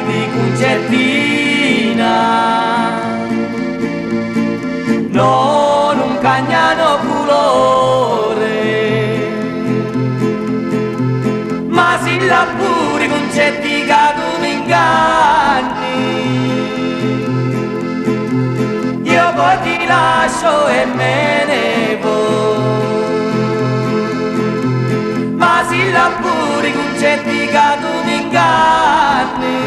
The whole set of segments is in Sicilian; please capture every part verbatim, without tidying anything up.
Di Cuncettina, no, nun cagnano culore, ma si la puri Cuncetti ca tu m'inganni, io poi ti lascio e me ne vou. Ma si la puri Cuncetti ca tu m'inganni,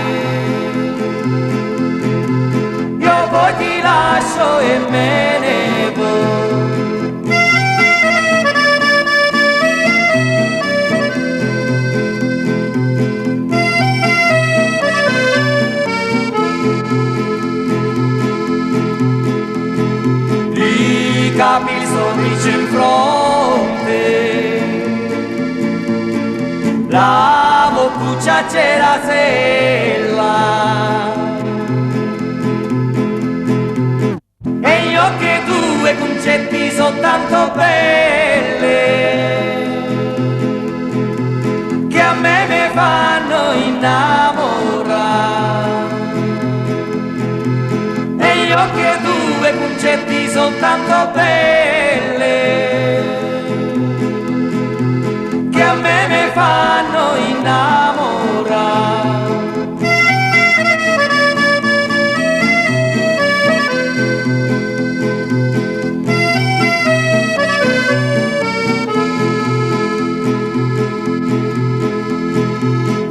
io poi ti lascio e me ne vou. Li capilli so ricci in fronte, la boccuccia c'è la sella, e gli occhi tue Cuncetti so tanto belle che a me me fanno innamorare. E gli occhi tue Cuncetti so tanto belle che a me me fanno innamorare.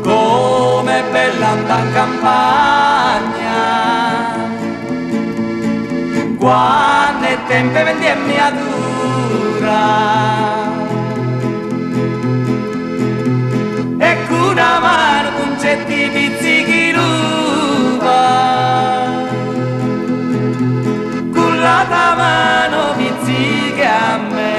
Com'è bella andà in campagna, quannu è tempu e vendemmiatura, e cu na manu Cuncetti pizzichi l'uva, cu l'ata manu pizzichi a me,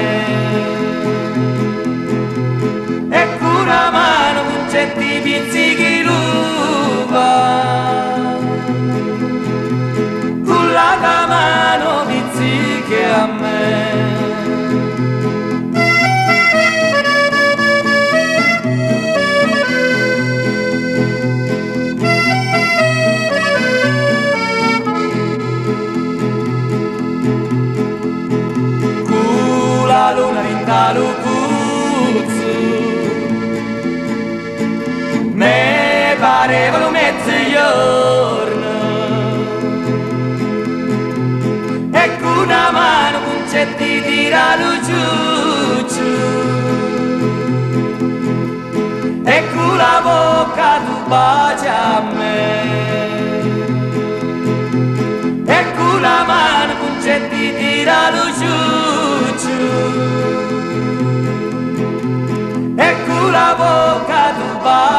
e cu na manu Cuncetti pizzichi l'uva, cu l'ata manu pizzichi a me. Cu la luna dintra lu puzzu, me pareva lu mezzigiornu, e cu na manu Cuncetti tira lu ciucciu, e cu la bocca tu baci a me, e cu la manu Cuncetti tira lu ciucciu, e cu la bocca tu baci